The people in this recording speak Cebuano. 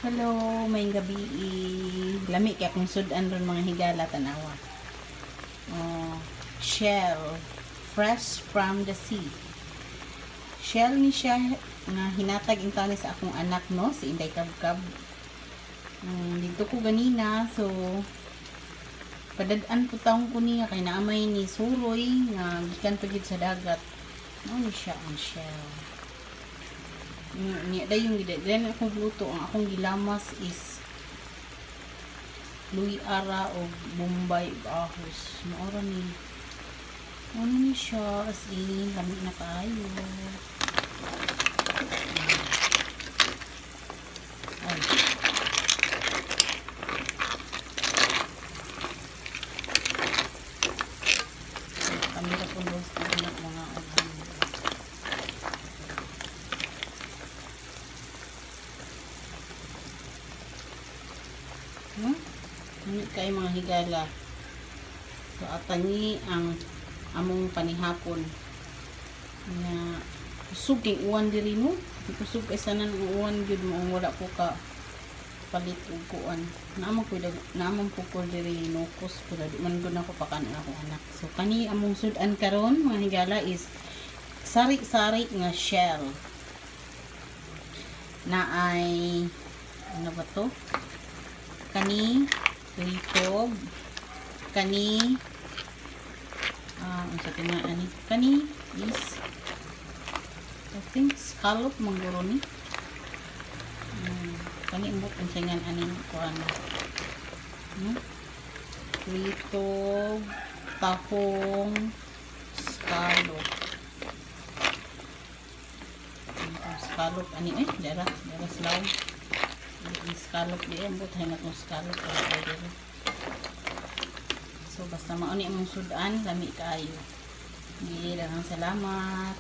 Hello, maayong gabii. Lami kay akong sudan ron, mga higala, tanawa. Oh, shell fresh from the sea. Shell ni siya nga hinatag intawon sa akong anak, no, si Inday Kabkab. Dito ko ganina, so padad-an po taong ko niya kay naamay ni suroy nga gikan pa gid sa dagat. Mao ni siya ang shell. Niya dayon gid then akong luto, ang akong gilamas is luy ara o bombay ug ahos. Mao ra ni. Mao ni siya, as in lami na kaayo. Ay. Kamera po los na mga ulan. Hindi kay, mga higala. So atangi ang among panihapon. Nga kusog kay uwan diri, no. Kusog kay sanan ang uwan gyud mo, wala ko ka palit og kuan. Naamang ko ko diri nukos pero di man gud ako pakan akong anak. So kani among sudan karon, mga higala, is sari-sari nga shell na ay ano ba to? Kani litob, kani unsa kini ani, kani is I think scallop mangguro ni. Kani ambot unsa nga aning kuan, Litob, tahong, scallop. Ano scallop ani eh, dara dara slaw. Ang scallop di ambot hay na tong scallop ay diri. So basta mao ni among sudan, lami kaayo. Di, daghang salamat.